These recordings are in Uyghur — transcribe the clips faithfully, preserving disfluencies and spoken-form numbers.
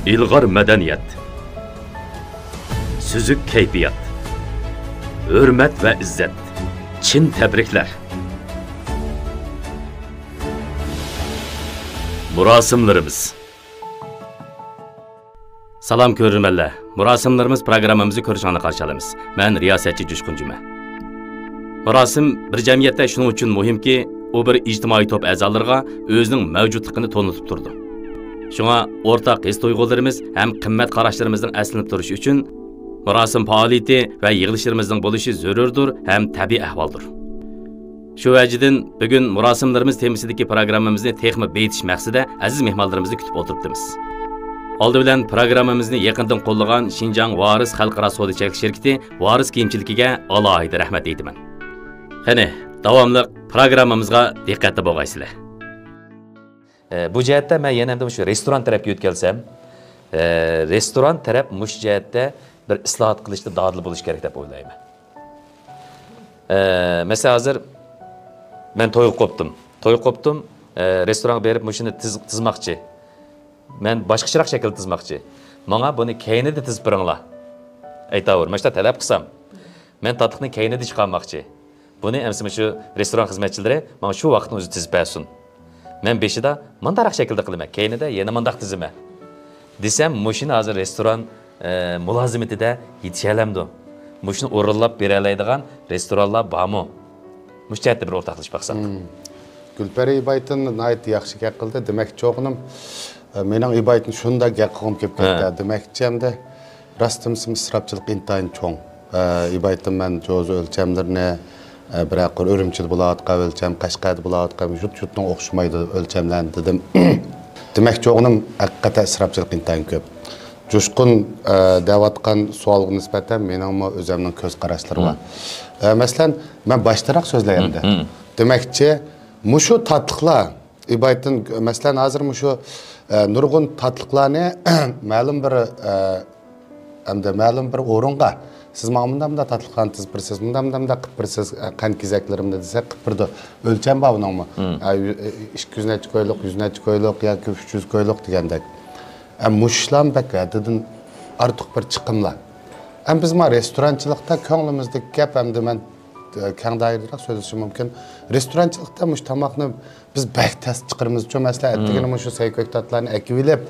ئىلغار مەدەنىيەت، سۈزۈك كەيپىيات، ھۆرمەت ۋە ئىززەت، چىن تەبرىكلەر. مۇراسىملىرىمىز. سالام كۆرۈرمەنلەر، مۇراسىملىرىمىز پروگراممىمىزنى كۆرۈشۈڭلارنى قارشى ئالىمىز. مەن رىياسەتچى جۇشقۇن جۈمە. مۇراسىم بىر جەمئىيەتتە شۇنىڭ ئۈچۈن مۇھىمكى، ئۇ بىر ئىجتىمائىي توپ ئەزالىرىغا ئۆزىنىڭ مەۋجۇتلۇقىنى تونۇتۇپ تۇرىدۇ. شۇڭا ئورتاق ھېس-تۇيغۇلىرىمىز ھەم قىممەت قاراشلىرىمىزنىڭ ئەسلىنىپ تۇرۇشى ئۈچۈن مۇراسىم پائالىيىتى ۋە يىغىلىشلىرىمىزنىڭ بولۇشى زۆرۈردۇر ھەم تەبىئىي ئەھۋالدۇر. شۇ ۋەجىدىن بۈگۈن مۇراسىملىرىمىز تېمىسىدىكى پروگراممىمىزنى تېخىمۇ بېيىتىش مەقسىتىدە ئەزىز مېھمانلىرىمىزنى كۈتۈپ ئولتۇرۇپتىمىز. ئالدى بىلەن پروگراممىمىزنى يېقىندىن قوللىغان شىنجاڭ ۋارىس خەلقئارا سودا چەكلىك شىركىتى ۋارىس كىيىمچىلىكىگە ئالاھىدە رەھمەت ئېيتىمەن. قېنى، داۋاملىق پروگراممىمىزغا دىققەتتە بولغايسىلەر. ئە، بۇ جەھەتتە مەن يەنە ئەمدى مۇشۇ رېستوران تەرەپكە يۆتكەلسەم، ئە، رېستوران تەرەپ مۇشۇ جەھەتتە بىر ئىسلاھات قىلىشتا دادىل بولۇش كېرەك دەپ ئويلايمەن. ئە، مەسىلەن، ھازىر مەن تويغا قوپتۇم. تويغا قوپتۇم، ئە، رېستورانغا بېرىپ مۇشۇنى تىز-، تىزماقچى. مەن باشقىچىراق شەكىلدە تىزماقچى. ماڭا بۇنى كەينىدە تىزىپ بېرىڭلار. ئەيتاۋۇر، مانا شۇنداق تەلەپ قىلسام. مەن تاتلىقنى كەينىدە چىقارماقچى. بۇنى ئەمسە مۇشۇ رېستوران خىزمەتچىلىرى ماڭا شۇ ۋاقىتنىڭ ئۆزىدە تىزىپ بەرسۇن. مەن بېشىدا مۇنداقراق شەكىلدە قىلىمەن، كەينىدە يەنە مۇنداق تىزىمەن دېسەم، مۇشۇنى ھازىر رېستوران، ئە، مۇلازىمىتىدە يېتىشەلەمدۇ؟ مۇشۇنى ئورۇنلاپ بېرەلەيدىغان رېستورانلار بارمۇ؟ مۇشۇ جەھەتتە بىر ئورتاقلىشىپ باقساق. مم. گۈلپەرى ئىبايتىن ناھايىتى ياخشى گەپ قىلدى. دېمەكچى بولغىنىم، ئە، مېنىڭ ئىبايتىن شۇنداق گەپ قىلغۇم كېلىپ كەتتى. ھە. دېمەكچى ئەمدى راست دېسەم ئىسراپچىلىق ئىنتايىن چوڭ. ئە، ئىبايتىن مەن جوزا ئۆلچەملىرىنى، ئە، بىرەر قۇر ئۈرۈمچىدە بولاۋاتقان ئۆلچەم، قەشقەردە بولاۋاتقان يۇرت-يۇرتنىڭ ئوخشىمايدۇ ئۆلچەملەرنى دېدىم. دېمەكچى بولغىنىم ھەقىقەتەن ئىسراپچىلىق ئىنتايىن كۆپ. جۇشقۇن، ئە، دەۋاتقان سوئالغا نىسبەتەن مېنىڭمۇ ئۆزۈمنىڭ كۆز قاراشلىرى بار. مم. ئە، مەسىلەن، مەن باشتىراق سۆزلەي ئەمدى. مم، مم. دېمەكچى، مۇشۇ تاتلىقلار ئىبايتىن، مەسىلەن، ھازىر مۇشۇ، ئە، نۇرغۇن تاتلىقلارنى مەلۇم بىر، ئە، ئەمدى مەلۇم بىر ئورۇنغا، سىز ماڭا مۇنداق، مۇنداق تاتلىقلارنى تىزىپ بېرىسىز، مۇنداق، مۇنداق، مۇنداق قىلىپ بېرىسىز، ئە، قەنت كېزەكلىرىمنى دېسە، قىلىپ بېرىدۇ. ئۆلچەم بار ئۇنىڭمۇ. مم. ئە، يۈ-، ئە، ئىككى يۈز نەچچە كويلۇق، يۈز نەچچە كويلۇق ياكى ئۈچ يۈز كويلۇق دېگەندەك. ئە، مۇشۇلارمۇ بەك ھەددىدىن ئارتۇق بىر چىقىملار. ئەم، بىز ما رېستورانچىلىقتا كۆڭلىمىزدىكى گەپ، ئەمدى مەن، ئە، كەڭ دائىرىدىراق سۆزلىشىم مۇمكىن. رېستورانچىلىقتا مۇشۇ تاماقنى بىز بەك تەس چىقىرىمىزچۇ، مەسىلەن، ئەتىگىنى مۇشۇ سەي كۆكتاتلارنى ئەكىۋېلىپ،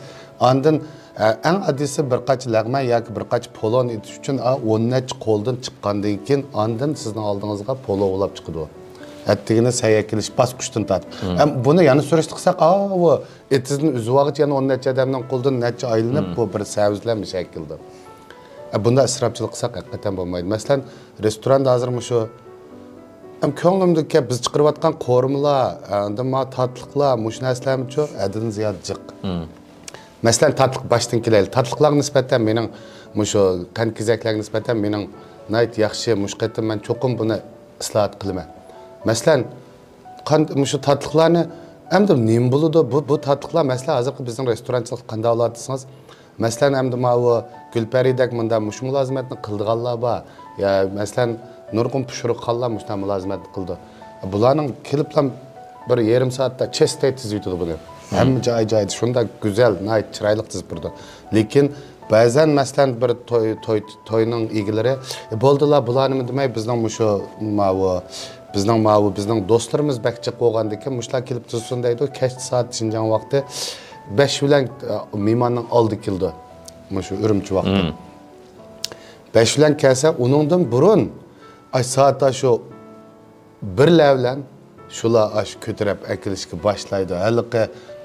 ئاندىن، ئە، ئەڭ ئاددىيسى بىر قاچا لەغمەن ياكى بىر قاچا پولۇن ئېتىش ئۈچۈن، ئا، ئون نەچچە قولدىن چىققاندىن كېيىن، ئاندىن سىزنىڭ ئالدىڭىزغا پولۇ بولاپ چىقىدۇ. ئەتىگىنى سەي ئەكېلىش باسقۇچتىن تارتىپ. ئەم، بۇنى يەنە سۈرۈشتە قىلساق، ئاۋۇ ئېتىزدىن ئۈزۈۋالغۇچە يەنە ئون نەچچە ئادەمنىڭ قولىدىن نەچچە ئايلىنىپ، بۇ بىر سەۋزىلەر مۇشۇ شەكىلدە. ئە، بۇنداق ئىسراپچىلىق قىلساق ھەقىقەتەن بولمايدۇ. مەسىلەن، رېستوراندا ھازىر مۇشۇ، ئەم، كۆڭلۈمدىكى گەپ، بىز چىقىرىۋاتقان قورۇمىلار، ئاندىن ما تاتلىقلار، مۇشۇ نەرسىلەرمۇچۇ ھەددىدىن زىيادە جىق. مەسىلەن، تاتلىق باشتىن كېلەيلى. تاتلىقلارغا نىسبەتەن مېنىڭ مۇشۇ قەنت كېزەكلەرگە نىسبەتەن مېنىڭ ناھايىتى ياخشى، مۇشۇ قېتىم مەن چوقۇم بۇنى ئىسلاھات قىلىمەن. مەسىلەن، قان-، مۇشۇ تاتلىقلارنى ئەمدى نېمە بولىدۇ؟ بۇ، بۇ تاتلىقلار، مەسىلەن، ھازىرقى بىزنىڭ رېستورانچىلىقتا قانداق بولۇۋاتىدۇ دېسىڭىز، مەسىلەن، ئەمدى ماۋۇ گۈلپەرىدەك مۇنداق مۇشۇ مۇلازىمەتنى قىلىدىغانلار بار. يا، مەسىلەن، نۇرغۇن پۇشۇرۇقخانلار مۇشۇنداق مۇلازىمەتنى قىلىدۇ. بۇلارنىڭ كېلىپلا بىر يېرىم سائەتتە چېستەي تىزىۋېتىدۇ بۇنى. ھەممە جاي-جايدا شۇنداق گۈزەل، ناھايىتى چىرايلىق تىزىپ بېرىدۇ. لېكىن بەزەن، مەسىلەن، بىر توي، توي، توينىڭ ئىگىلىرى، «ئە، بولدىلا، بۇلارنىمۇ دېمەي، بىزنىڭ مۇشۇ، ماۋۇ، بىزنىڭ ماۋۇ، بىزنىڭ دوستلىرىمىز بەك جىق بولغاندىكىن، مۇشۇلار كېلىپ تۇرسۇن» دەيدۇ. كەچتە سائەت شىنجاڭ ۋاقتى بەش بىلەن، ئە، مېھماننىڭ ئالدى كېلىدۇ. مۇشۇ ئۈرۈمچى ۋاقتى. بەش بىلەن كەلسە، ئۇنىڭدىن بۇرۇن، ئاي، سائەت ئاشۇ بىرلەر بىلەن شۇلار ئاشۇ كۆتۈرۈپ ئەكېلىشكە باشلايدۇ. ھېلىقى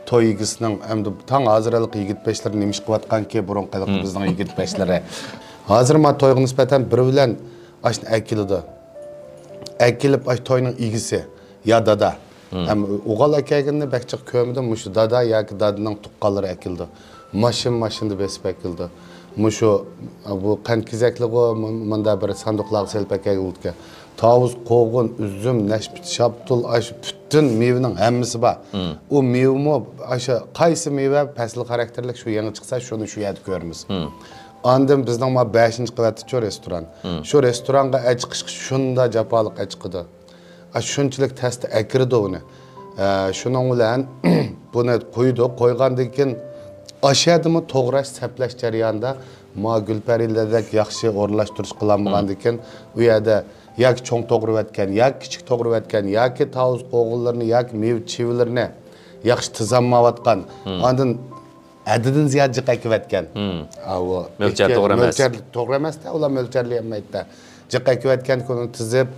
توي ئىگىسىنىڭ ئەمدى تاڭ ھازىر ھېلىقى يىگىت بەشلىرى نېمە ئىش قىلىۋاتقانكى، بۇرۇنقى ھېلىقى بىزنىڭ يىگىت بەشلىرى. ھازىر ما تويغا نىسبەتەن بىر بىلەن ئاشۇنى ئەكېلىدۇ. ئەكېلىپ ئاشۇ توينىڭ ئىگىسى يا دادا. ھەم ئوغۇل ئەكەلگىنىنى بەك جىق كۆرمىدىم. مۇشۇ دادا ياكى دادىنىڭ تۇغقانلىرى ئەكېلىدۇ. ماشىنا، ماشىنىدا بېسىپ ئەكېلىدۇ. مۇشۇ، بۇ قەنت كېزەكلىرىغۇ مۇ-، مۇنداق بىر ساندۇقلارغا سېلىپ ئەكەلگىلىكەن. تاۋۇز، قوغۇن، ئۈزۈم، نەشپۈت، شاپتۇل، ئاشۇ پۈتۈن مېۋىنىڭ ھەممىسى بار. ئۇ مېۋىمۇ، ئاشۇ قايسى مېۋە پەسىل خاراكتېرلىك، شۇ يېڭى چىقسا، شۇنى شۇ يەردە كۆرىمىز. ئاندىن بىزنىڭ ما بەشىنچى قەۋەتتىچۇ رېستوران. شۇ رېستورانغا ئەچىقىشقا شۇنداق جاپالىق ئەچىقىدۇ. ئا، شۇنچىلىك تەستە ئەكىرىدۇ ئۇنى. ئە، شۇنىڭ بىلەن بۇنى قويىدۇ، قويغاندىن كېيىن ئاشۇ يەردىمۇ توغراش، سەپلەش جەريانىدا ما گۈلپەرىلەردەك ياخشى ئورۇنلاشتۇرۇش قىلالمىغاندىكىن، ئۇ يەردە ياكى چوڭ توغرىۋەتكەن، ياكى كىچىك توغرىۋەتكەن، ياكى تاۋۇز قوغۇنلىرىنى، ياكى مېۋە چىۋىلىرىنى ياخشى تىزالمايۋاتقان، ئاندىن ھەددىدىن زىيادە جىق ئەكىۋەتكەن. ئاۋۇ مۆلچەر ئېھتىياج، توغرا ئەمەس. مۆلچەر توغرا ئەمەس-دە، ئۇلار مۆلچەرلىيەلمەيدۇ-دە. جىق ئەكىۋەتكەن، ئۇنى تىزىپ،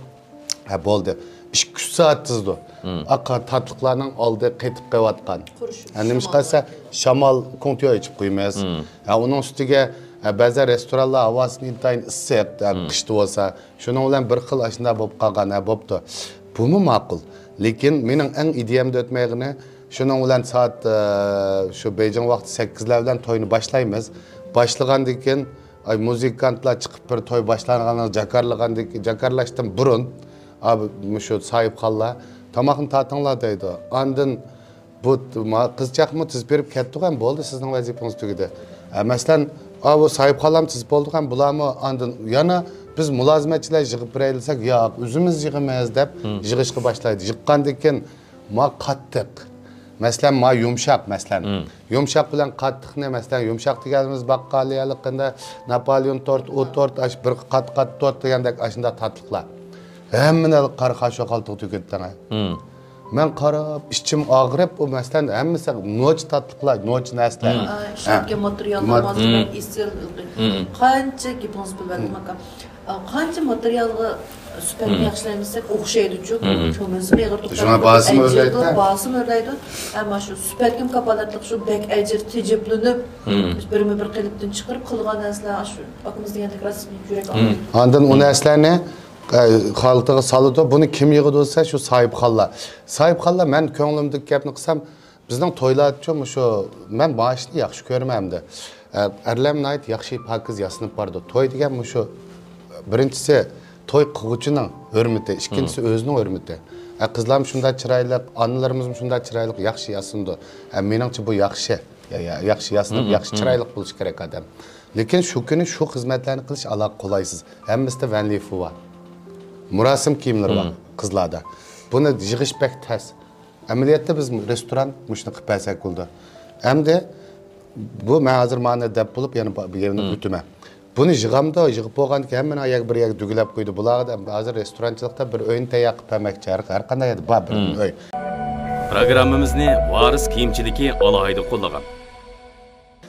ھە، بولدى. ئىككى، ئۈچ سائەت تىزىدۇ. ئاقا تاتلىقلارنىڭ ئالدى قېتىپ قېلىۋاتقان. ھە، نېمىشقا دېسە، شامال كوڭتىيو ئېچىپ قويىمىز. ھە، ئۇنىڭ ئۈستىگە، ھە، بەزى رېستورانلار ھاۋاسى ئىنتايىن ئىسسىق، ھە، قىشتا بولسا. شۇنىڭ بىلەن بىر خىل ئاشۇنداق بولۇپ قالغان، ھە، بوپتۇ. بۇمۇ ماقۇل. لېكىن مېنىڭ ئەڭ ئىدىيەمدە ئۆتمەيدىغىنى، شۇنىڭ بىلەن سائەت، ئە، شۇ بېيجىڭ ۋاقتى سەككىزلەر بىلەن توينى باشلايمىز. باشلىغاندىن كېيىن، ئاي، مۇزىكانتلار چىقىپ بىر توي باشلانغانلىقىنى جاكارلىغاندىن كېيىن، جاكارلاشتىن بۇرۇن، ئا، مۇشۇ ساھىبخانلار، «تاماقنى تارتىڭلار» دەيدۇ. ئاندىن بۇ ما-، قىزچاقمۇ تىز بېرىپ كەتتىغۇ، ھەم بولدى، سىزنىڭ ۋەزىپىڭىز تۈگىدى. ئە، مەسىلەن، ئاۋۇ ساھىبخانلارمۇ تىز بولدىغۇ، ھەم بۇلارمۇ ئاندىن يەنە بىز مۇلازىمەتچىلەر يىغىپ بېرەيلى دېسەك، «ياق، ئۆزىمىز يىغىمىز» دەپ يىغىشقا باشلايدۇ. يىغقاندىن كېيىن ما قاتتىق، مەسىلەن، ما يۇمشاق، مەسىلەن. يۇمشاق بىلەن قاتتىقنى، مەسىلەن، يۇمشاق دېگەنىمىز باققالى ھېلىقىندا ناپالېئون تورت، ئۇ تورت، ئاشۇ بىر قات، قات تورت دېگەندەك ئاشۇنداق تاتلىقلار. ھەممىنى قارا خاشۇ خالتىغا تۆكۈۋېتىڭ. مەن قاراپ، ئىچىم ئاغرىپ، ئۇ مەسىلەن، ھەممىسى نوچى تاتلىقلار، نوچى نەرسىلەر. ئىشلەتكەن ماتېرىياللار مات-، مانا ئېسىل. قانچە گېپىڭىز بىلىۋەتتىم، ئاكا. ئا، قانچە ماتېرىيالغا سۈپەتنى ياخشىلايمىز دېسەك، ئوخشايدۇچۇ. كۆڭلىمىزمۇ ئېغىر توختايدۇ. شۇڭا باھاسىمۇ ئۆرلەيدۇ. باھاسىمۇ ئۆرلەيدۇ. ئەمما شۇ سۈپەتكىمۇ كاپالەتلىك، شۇ بەك ئەجىر تېجەپلىنىپ، بىرمۇ بىر قېلىپتىن چىقىرىپ قىلغان نەرسىلەر، شۇ ئاكىمىز دېگەندەك راست يۈرەك ئاغرىيدۇ. ئاندىن ئۇ نەرسىلەرنى ئە، خالتىغا سالىدۇ. بۇنى كىم يىغىدۇ دېسە، شۇ ساھىبخانلار. ساھىبخانلار، مەن كۆڭلۈمدىكى گەپنى قىلسام، بىزنىڭ تويلاردىچۇ مۇشۇ، مەن مائاشنى ياخشى كۆرىمەن ئەمدى. ئە، ئەرلەر ناھايىتى ياخشى، پاكىز ياسىنىپ بارىدۇ. توي دېگەن مۇشۇ، بىرىنچىسى، توي قىلغۇچىنىڭ ھۆرمىتى، ئىككىنچىسى، ئۆزىنىڭ ھۆرمىتى. ئە، قىزلارمۇ شۇنداق چىرايلىق، ئانىلىرىمىزمۇ شۇنداق چىرايلىق، ياخشى ياسىنىدۇ. ئە، مېنىڭچە بۇ ياخشى. يا-، يا-، ياخشى ياسىنىپ، ياخشى چىرايلىق بولۇشى كېرەك ئادەم. لېكىن شۇ كۈنى شۇ خىزمەتلەرنى قىلىش ئالاقە قولايسىز. ھەممىسىدە ۋەن لىفى بار. مۇراسىم كىيىملىرى بار قىزلاردا. بۇنى يىغىش بەك تەس. ئەمەلىيەتتە بىز رېستوران مۇشۇنى قىلىپ بەرسەك بولىدۇ. ئەمدى بۇ مەن ھازىر مانا دەپ بولۇپ يەنە با-، يەنە ئۆتىمەن. بۇنى يىغامدۇ، يىغىپ بولغاندىكىن ھەممىنى ئاياغ بىر يەرگە دۈگىلەپ قويىدۇ. بۇلارغا ھازىر رېستورانچىلىقتا بىر ئۆينى تەييار قىلىپ بەرمەكچى. ھەر، ھەر قانداق يەردە بار بىر ئۆي. پروگراممىمىزنى ۋارىس كىيىمچىلىكى ئالاھىدە قوللىغان.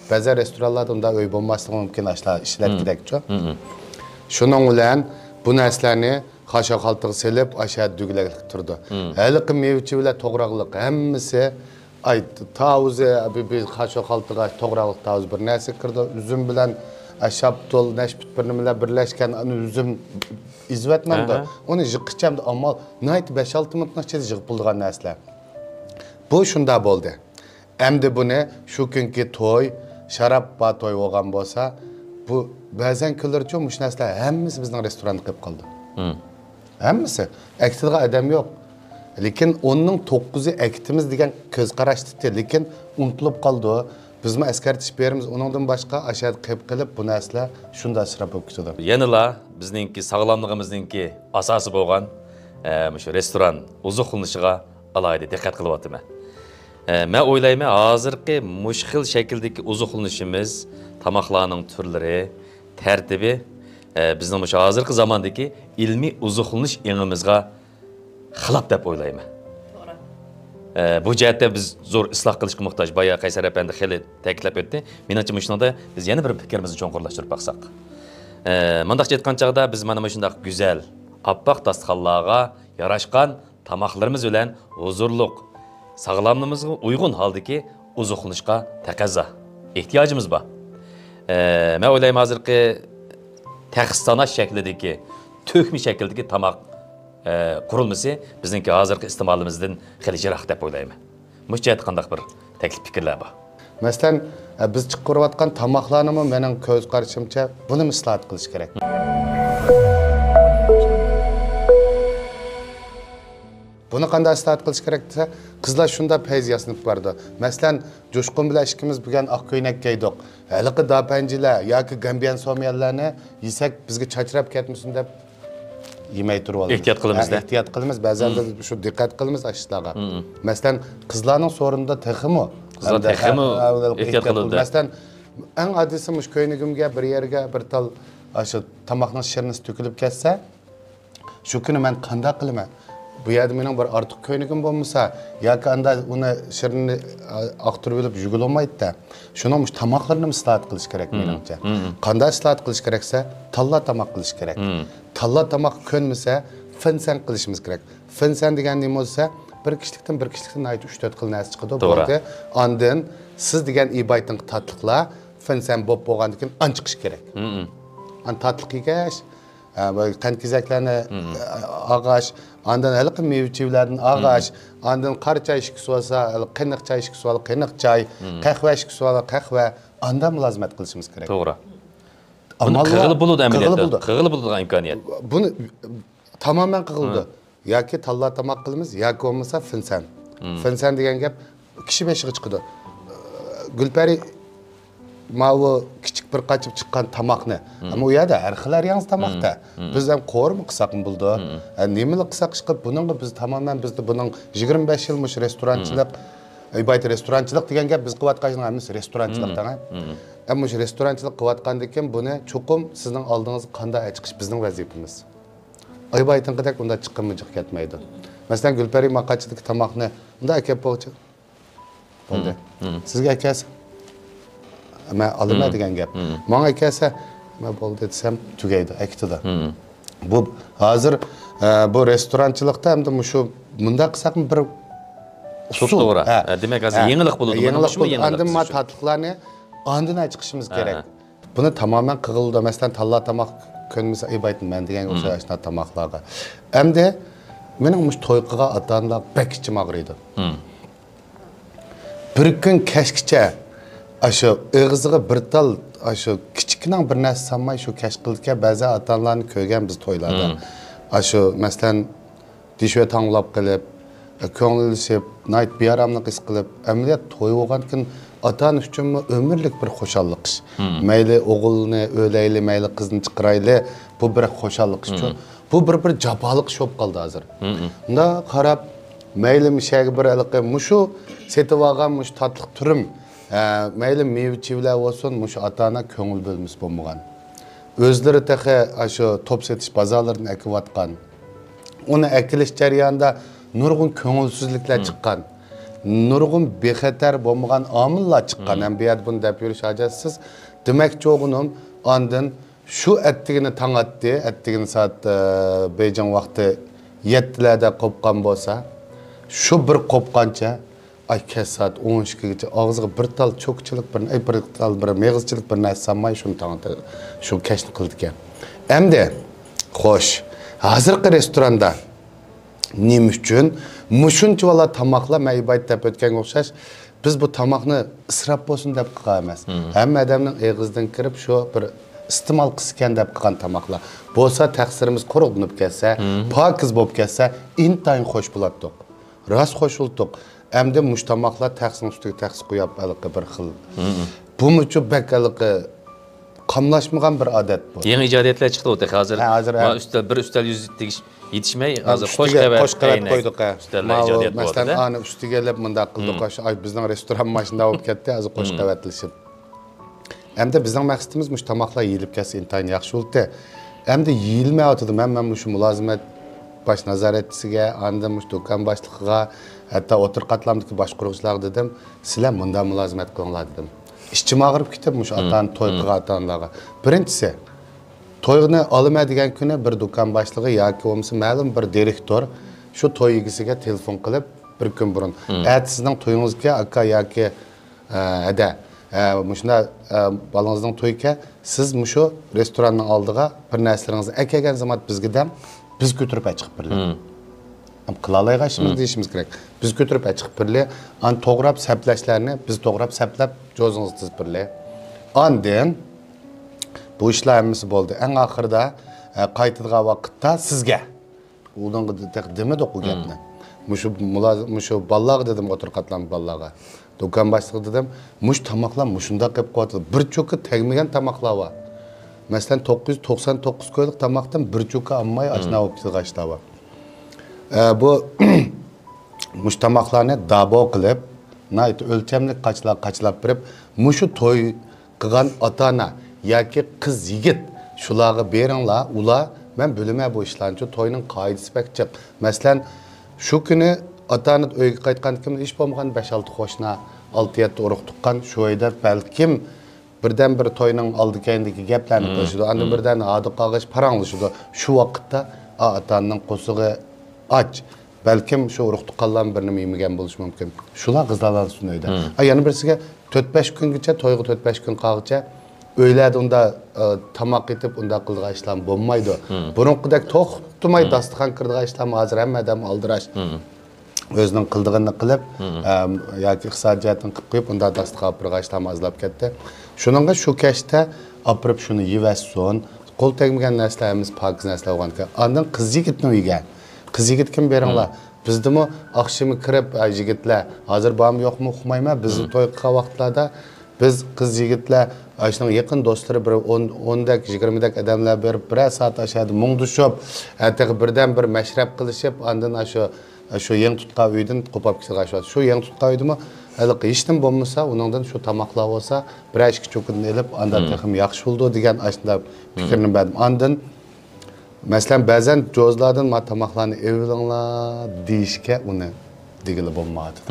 بەزى رېستورانلاردا ئۇنداق ئۆي بولماسلىقى مۇمكىن، ئاشۇلار ئىشلەتكۈدەكچۇ. شۇنىڭ بىلەن بۇ نەرسىلەرنى خاشۇ خالتىغا سېلىپ، ئاشۇ يەردە دۈگىلەكلىك تۇرىدۇ. ھېلىقى مېۋە-چىۋىلەر توغراقلىق ھەممىسى، ئاي، تاۋۇزى، بى-، بى-، خاشۇ خالتىغا توغراقلىق تاۋۇز بىر نەرسە كىرىدۇ. ئۈزۈم بىلەن، ئە، شاپتۇل، نەشپۈت بىر نېمىلەر بىرلەشكەن، ئۇنى ئۈزۈم ئېزىۋەتمەمدۇ. ئۇنى يىغقىچە ئەمدى ئامال ناھايىتى بەش-ئالتە مىنۇتنىڭ ئىچىدە يىغىپ بولىدىغان نەرسىلەر. بۇ شۇنداق بولدى. ئەمدى بۇنى شۇ كۈنكى توي، شاراب بار توي بولغان بولسا، بۇ بەزەن كۈنلىرىچۇ مۇشۇ نەرسىلەر ھەممىسى بىزنىڭ رېستوراندا قېلىپ قالىدۇ. ھەممىسى. ئەكېتىدىغان ئادەم يوق. لېكىن ئوننىڭ توققۇزى ئەكېتىمىز دېگەن كۆز قاراشتا، لېكىن ئۇنتۇلۇپ قالىدۇ. بىزمۇ ئەسكەرتىش بېرىمىز. ئۇنىڭدىن باشقا ئاشۇ يەردە قېلىپ قېلىپ بۇ نەرسىلەر شۇنداق ئىسراپ بولۇپ كېتىدۇ. يەنىلا بىزنىڭكى ساغلاملىقىمىزنىڭكى ئاساسى بولغان، ئە، مۇشۇ رېستوران ئوزۇقلىنىشىغا ئالاھىدە دىققەت قىلىۋاتىمەن. ئە، مەن ئويلايمەن، ھازىرقى مۇشۇ خىل شەكىلدىكى ئوزۇقلىنىشىمىز، تاماقلارنىڭ تۈرلىرى، تەرتىبى، ئە، بىزنىڭ مۇشۇ ھازىرقى زاماندىكى ئىلمىي ئوزۇقلىنىش ئېڭىمىزغا خىلاپ دەپ ئويلايمەن. توغرا. ئە، بۇ جەھەتتە بىز زور ئىسلاھ قىلىشقا موھتاج. بايا قەيسەر ئەپەندى خېلى تەكىتلەپ ئۆتتى. مېنىڭچە، مۇشۇنىڭدا بىز يەنە بىر پىكرىمىزنى چوڭقۇرلاشتۇرۇپ باقساق. ئە، مۇنداقچە ئېيتقان چاغدا، بىز مانا مۇشۇنداق گۈزەل، ئاپئاق داستىخانلارغا ياراشقان تاماقلىرىمىز بىلەن ھۇزۇرلۇق، ساغلاملىقىمىزغا ئۇيغۇن ھالدىكى ئوزۇقلىنىشقا تەقەززا، ئېھتىياجىمىز بار. ئە، مەن ئويلايمەن، ھازىرقى تەخسە ساناش شەكلىدىكى، تۆكمە شەكلىدىكى تاماق، ئە، قۇرۇلمىسى بىزنىڭكى ھازىرقى ئىستېمالىمىزدىن خېلى يىراق دەپ ئويلايمەن. مۇشۇ جەھەتتە قانداق بىر تەكلىپ پىكىرلەر بار؟ مەسىلەن، ئە، بىز چىقىرىۋاتقان تاماقلارنىمۇ مېنىڭ كۆز قارىشىمچە بۇنىمۇ ئىسلاھات قىلىش كېرەك. بۇنى قانداق ئىسلاھات قىلىش كېرەك دېسە، قىزلار شۇنداق پەيز ياسىنىپ بارىدۇ. مەسىلەن، جۇشقۇن بىلەن ئىككىمىز بۈگۈن ئاق كۆينەك كىيدۇق. ھېلىقى داپەنجىلەر ياكى گەمبىيەن سوميەنلەرنى يېسەك، بىزگە چاچراپ كەتمىسۇن دەپ يېمەي تۇرۇۋالىمىز. ئېھتىيات قىلىمىز-دە. ھە، ئېھتىيات قىلىمىز. بەزەن بىز شۇ دىققەت قىلىمىز ئاشۇ ئىشلارغا. مەسىلەن، قىزلارنىڭ سورۇنىدا تېخىمۇ بىزلەر تېخىمۇ ئېھتىيات قىلىدۇ. مەسىلەن، ئەڭ ئاددىيسى مۇشۇ كۆينىكىمگە بىر يەرگە بىر تال ئاشۇ تاماقنىڭ شىرنىسى تۆكۈلۈپ كەتسە، شۇ كۈنى مەن قانداق قىلىمەن؟ بۇ يەردە مېنىڭ بىر ئارتۇق كۆينىكىم بولمىسا، ياكى ئاندا ئۇنى شىرنىنى ئا، ئاقتۇرۇپ ئېلىپ يۇيۇلمايدۇ-دە. شۇنىڭ مۇشۇ تاماقلىرىنى ئىسلاھات قىلىش كېرەك مېنىڭچە. قانداق ئىسلاھات قىلىش كېرەكسە، تاللا تاماق قىلىش كېرەك. تاللا تاماق كۆنمىسە، فىنسەن قىلىشىمىز كېرەك. فىنسەن دېگەن نېمە بولسا، بىر كىشىلىكتىن بىر كىشىلىكتىن ناھايىتى ئۈچ تۆت خىل نەرسە چىقىدۇ، بولدى. ئاندىن سىز دېگەن ئىبايتىنقى تاتلىقلار فىنسەن بولۇپ بولغاندىن كېيىن ئان چىقىشى كېرەك. ئان تاتلىق يېگەچ، ئە، بۇ قەنت كېزەكلەرنى، ئە، ئالغاچ، ئاندىن ھېلىقى مېۋە-چېۋىلەردىن ئالغاچ، ئاندىن قارا چاي ئىچكۈسى بولسا، قېنىق چاي ئىچكۈسى بولسا قېنىق چاي، قەھۋە ئىچكۈسى بولسا قەھۋە، ئاندا مۇلازىمەت قىلىشىمىز كېرەك. توغرا. بۇنى قىلغىلى بولىدۇ ئەمەلىيەتتە. قىلغىلى بولىدىغان ئىمكانىيەت. بۇنى تامامەن قىلغىلى بولىدۇ. ياكى تاللا تاماق قىلىمىز، ياكى بولمىسا فىنسەن. فىنسەن دېگەن گەپ كىشى بېشىغا چىقىدۇ. گۈلپەرى ماۋۇ كىچىك بىر قاچىپ چىققان تاماقنى. ئەمما ئۇ يەردە ھەر خىل ھەر ياڭزا تاماقتا. بىز ھەم قورۇما قىلساقمۇ بولىدۇ. ھە، نېمىلا قىلساق ئىشقىلىپ، بۇنىڭغا بىز تامامەن، بىزدە بۇنىڭ يىگىرمە بەش يىل مۇشۇ رېستورانچىلىق، ئىبايت رېستورانچىلىق دېگەن گەپ بىز قىلىۋاتقان ئىشنىڭ ھەممىسى رېستورانچىلىق دەڭە. ئەمما مۇشۇ رېستورانچىلىق قىلىۋاتقاندىن كېيىن بۇنى چوقۇم سىزنىڭ ئالدىڭىزغا قانداق ئەچىقىش بىزنىڭ ۋەزىپىمىز. ئايبايتىنقىدەك ئۇنداق چىققىنىمۇ جىق كەتمەيدۇ. مەسىلەن، گۈلپەرى ماقاچىدىكى تاماقنى ئۇنداق ئەكەپ بولغۇچە. بولدى. سىزگە ئەكەلسە، مەن ئالىمەن دېگەن گەپ. ماڭا ئەكەلسە، مەن بولدى دېسەم، تۈگەيدۇ، ئەكېتىدۇ. بۇ ھازىر، ئە، بۇ رېستورانچىلىقتا ھەمدە مۇشۇ مۇنداق قىلساقمۇ بىر ئۇسۇل. توغرا. ھە. ھە، دېمەك، ھازىر يېڭىلىق بولىدۇ. يېڭىلىق بولدى. ئاندىن ما تاتلىقلارنى ئاندىن چىقىشىمىز كېرەك. بۇنى تامامەن قىلغىلى، مەسىلەن، تاللا تاماق كۆنمىسە، ئەيب ئېيتماڭ، مەن دېگەنگە ئوخشاش ئاشۇنداق تاماقلارغا. ئەمدى مېنىڭ مۇشۇ توي قىلغان ئاتا-ئانىلار بەك ئىچىم ئاغرىيدۇ. بىر كۈن كەچكىچە ئاشۇ ئېغىزىغا بىر تال، ئاشۇ كىچىككىنە بىر نەرسە سالماي شۇ كەچ قىلىدىكەن. بەزى ئاتا-ئانىلارنى كۆرگەن بىز تويلاردا. ئاشۇ، مەسىلەن، دىشى تاڭلاپ قېلىپ، كۆڭۈل ئېلىشىپ، ناھايىتى بىئاراملىق ھېس قىلىپ، ئەمەلىيەت توي بولغاندىكىن ئاتا-ئانا ئۈچۈنمۇ ئۆمۈرلۈك بىر خۇشاللىق ئىش. مەيلى ئوغۇلنى ئۆيلەيلى، مەيلى قىزنى چىقىرايلى، بۇ بىر خۇشاللىق ئىشچۇ. بۇ بىر، بىر جاپالىق ئىش بولۇپ قالدى ھازىر. مۇنداق قاراپ، مەيلى مۇشەگە بىر ھېلىقى مۇشۇ سېتىۋالغان مۇشۇ تاتلىق تۈرۈم، ھە، مەيلى مېۋە-چېۋىلەر بولسۇن، مۇشۇ ئاتا-ئانا كۆڭۈل بۆلمىسە بولمىغان. ئۆزلىرى تېخى ئاشۇ توپ سېتىش بازارلىرىدىن ئەكىۋاتقان. ئۇنى ئەكېلىش جەريانىدا نۇرغۇن كۆڭۈلسىزلىكلەر چىققان. نۇرغۇن بىخەتەر بولمىغان ئامىللار چىققان. ھەم بۇ يەردە بۇنى دەپ يۈرۈش ھاجەتسىز. دېمەكچى بولغىنىم، ئاندىن شۇ ئەتىگىنى تاڭ ئاتتى، ئەتىگىنى سائەت، ئە، بېيجىڭ ۋاقتى يەتتىلەردە قوپقان بولسا، شۇ بىر قوپقانچە، ئاي، كەچ سائەت ئون ئىككىگىچە ئاغزىغا بىر تال چوكىچىلىق، بىر، ئەي، بىر تال بىر مېغىزچىلىق بىر نەرسە سالماي، شۇنى تاڭ، شۇ كەچنى قىلىدىكەن. ئەمدى، خوش، ھازىرقى رېستوراندا نېمە ئۈچۈن مۇشۇنچىۋالا تاماقلار، مەن ئىبايىت دەپ ئۆتكەنگە ئوخشاش، بىز بۇ تاماقنى ئىسراپ بولسۇن دەپ قىلغان ئەمەس. ھەممە ئادەمنىڭ ئېغىزىدىن كىرىپ، شۇ بىر ئىستېمال قىلسىكەن دەپ قىلغان تاماقلار. بولسا تەقسىرىمىز قۇرۇق تىنىپ كەتسە، پاكىز بولۇپ كەتسە، ئىنتايىن خوش بولاتتۇق. راست خوش بولدۇق. ئەمدى مۇشۇ تاماقلار تەخسىنىڭ ئۈستىگە تەخسە قويۇپ، ھېلىقى بىر خىل. بۇمۇچۇ بەك ھېلىقى قاملاشمىغان بىر ئادەت بۇ. يېڭى ئىجادىيەتلەر چىقتى ئۇ تېخى ھازىر. ھە، ھازىر، مانا ھە. ئۈستەل، بىر ئۈستەل يۈز تېگىش يېتىشمەي، ھە، ھازىر ئۈستىگە قوش قەۋەت، قوش قەۋەت ئەينەك قويدۇق، ھە. ئۈستەللەر ماۋۇ، ئىجادىيەت مەسىلەن، بولدى. ئانى ئۈستىگە ئېلىپ مۇنداق قىلدۇق. مم. ئاشۇ، ئاي، بىزنىڭ رېستوران ماشىنا بولۇپ كەتتى، ھازىر قوش قەۋەتلىشىپ. ئەمدى بىزنىڭ مەقسىتىمىز مۇشۇ تاماقلار يېيىلىپ كەتسە ئىنتايىن ياخشى بولاتتى. ئەمدى يېيىلمەيۋاتىدۇ. مەن، مەن مۇشۇ مۇلازىمەت باش نازارەتچىسىگە، ئاندىن مۇشۇ دۇكان باشلىقىغا، ھەتتا ئوتتۇرا قاتلامدىكى باشقۇرغۇچىلارغا دېدىم، سىلەر مۇنداق مۇلازىمەت قىلىڭلار دېدىم. ئىچىم ئاغرىپ كېتىپ مۇشۇ ئاتا-ئانا، توي قىلغان ئاتا-ئانىلارغا. بىرىنچىسى، توينى ئالىمەن دېگەن كۈنى بىر دۇكان باشلىقى ياكى بولمىسا مەلۇم بىر دىرېكتور شۇ توي ئىگىسىگە تېلېفون قىلىپ، بىر كۈن بۇرۇن، ئەتە سىزنىڭ تويىڭىزكەن، ئاكا ياكى ئە، ھەدە، ئە، مۇشۇنداق، ئە، بالىڭىزنىڭ تويىكەن، سىز مۇشۇ رېستوراننىڭ ئالدىغا بىر نەرسىلىرىڭىزنى ئەكەلگەن زامات بىزگە دەڭ، بىز كۆتۈرۈپ ئەچىقىپ بېرىلى. مم. ئەم، قىلالايدىغان ئىشىمىز دېيىشىمىز كېرەك. بىز كۆتۈرۈپ ئەچىقىپ بېرىلى. ئان توغراپ سەپلەشلەرنى بىز توغراپ سەپلەپ، جوزىڭىزغا تىزىپ بېرىلى. ئاندىن بۇ ئىشلار ھەممىسى بولدى. ئەڭ ئاخىرىدا، ئە، قايتىدىغان ۋاقىتتا سىزگە ئۇنىڭغا تېخى دېمىدۇق ئۇ گەپنى. مۇشۇ مۇلازىم، مۇشۇ بالىلارغا دېدىم، ئوتتۇرا قاتلام بالىلارغا. دۇكان باشلىقىغا دېدىم، مۇشۇ تاماقلار مۇشۇنداق قېلىپ قويۇۋاتىدۇ. بىر چوكا تەگمىگەن تاماقلار بار. مەسىلەن، توققۇز يۈز توقسان توققۇز كويلۇق تاماقتىن بىر چوكا ئالماي ئاشۇنداق بولۇپ كېتىدىغان ئىشلار بار. ئە، بۇ مۇشۇ تاماقلارنى دابو قىلىپ، ناھايىتى ئۆلچەملىك قاچىلار قاچىلاپ بېرىپ، مۇشۇ توي قىلغان ئاتا-ئانا ياكى قىز-يىگىت شۇلارغا بېرىڭلار، ئۇلار، مەن بىلىمەن بۇ ئىشلارنىچۇ، توينىڭ قائىدىسى بەك جىق. مەسىلەن، شۇ كۈنى ئاتا-ئانا ئۆيگە قايتقاندىن كېيىن ھېچ بولمىغاندا بەش-ئالتە قوشنا، ئالتە-يەتتە ئۇرۇق-تۇغقان شۇ ئۆيدە بەلكىم بىردەمبىر توينىڭ ئالدى-كەينىدىكى گەپلەرنى قىلىشىدۇ، ئاندىن بىردەمدە ھادىقاغىچ پاراڭلىشىدۇ. شۇ ۋاقىتتا ئا-، ئاتا-ئانىنىڭ قورسىقى ئاچ. بەلكىم شۇ ئۇرۇق-تۇغقانلارمۇ بىر نېمە يېمىگەن بولۇشى مۇمكىن. شۇلار غىزالانسۇن ئۆيدە. ئا، يەنە بىرسىگە تۆت-بەش كۈنگىچە، تويغا تۆت-بەش كۈن قالغۇچە ئۆيلەردە ئۇنداق، ئا، تاماق ئېتىپ ئۇنداق قىلىدىغان ئىشلار بولمايدۇ. بۇرۇنقىدەك توختىماي داستىخان كىرىدىغان ئىشلارمۇ ھازىر ھەممە ئادەم ئالدىراش. ئۆزىنىڭ قىلىدىغىنىنى قىلىپ، ئەم، ياكى ئىقتىسادىي جەھەتتىن قىلىپ قويۇپ، ئۇنداق داستىخان ئاپىرىدىغان ئىشلارمۇ ئازلاپ كەتتى. شۇنىڭغا شۇ كەچتە ئاپىرىپ شۇنى يېۋەتسۇن. قول تەگمىگەن نەرسىلەر ھەممىسى پاكىز نەرسىلەر بولغانىكەن. ئاندىن قىز يىگىتنىڭ ئۆيىگە. قىز يىگىتكىمۇ بېرىڭلار. بىزدىمۇ ئاخشىمى كىرىپ، ئە، يىگىتلەر، ھازىر بارمۇ يوقمۇ ئۇقمايمەن، بىزنى توي قىلغان ۋاقىتلاردا بىز قىز يىگىتلەر، ئاشۇنىڭ يېقىن دوستلىرى بىر ئون، ئوندەك، يىگىرمىدەك ئادەملەر بېرىپ، بىرەر سائەت ئاشۇ يەردە مۇڭدىشىپ، ئەتىگە بىردەم بىر مەشرەپ قىلىشىپ، ئاندىن ئاشۇ، شۇ يېڭى تۇتقان ئۆيدىن قوپاپ كېتىدىغان ئىش بار. شۇ يېڭى تۇتقان ئۆيدىمۇ ھېلىقى ھېچنېمە بولمىسا، ئۇنىڭدىن شۇ تاماقلار بولسا، بىرەر ئىككى چوكىدىن ئېلىپ، ئاندا تېخىمۇ ياخشى بولىدۇ دېگەن ئاشۇنداق پىكىرنى بەردىم. ئاندىن مەسىلەن، بەزەن جوزىلاردىن ما تاماقلارنى ئېلىۋېلىڭلار دېيىشكە ئۇنى دېگىلى بولمايۋاتىدۇ.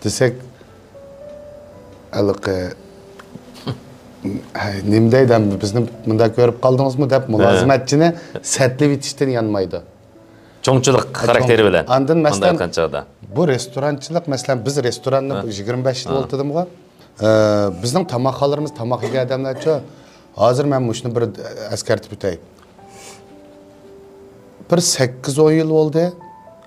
دېسەك، ھېلىقى، ھەي، نېمە دەيدۇ، بىزنى مۇنداق كۆرۈپ قالدىڭىزمۇ دەپ مۇلازىمەتچىنى سەتلىۋېتىشتىن يانمايدۇ. چوڭچىلىق خاراكتېرى بىلەن. ئاندىن، مۇنداق مەسىلەن، ئېيتقان چاغدا. بۇ رېستورانچىلىق، مەسىلەن، بىز رېستوراننى يىگىرمە بەش يىل ئولتۇردۇمغۇ. ئە، بىزنىڭ تاماقخانىلىرىمىز، تاماق يېگەن ئادەملەرچۇ، ھازىر مەن مۇشۇنى بىر ئەسكەرتىپ ئۆتەي. بىر سەككىز ئون يىل بولدى.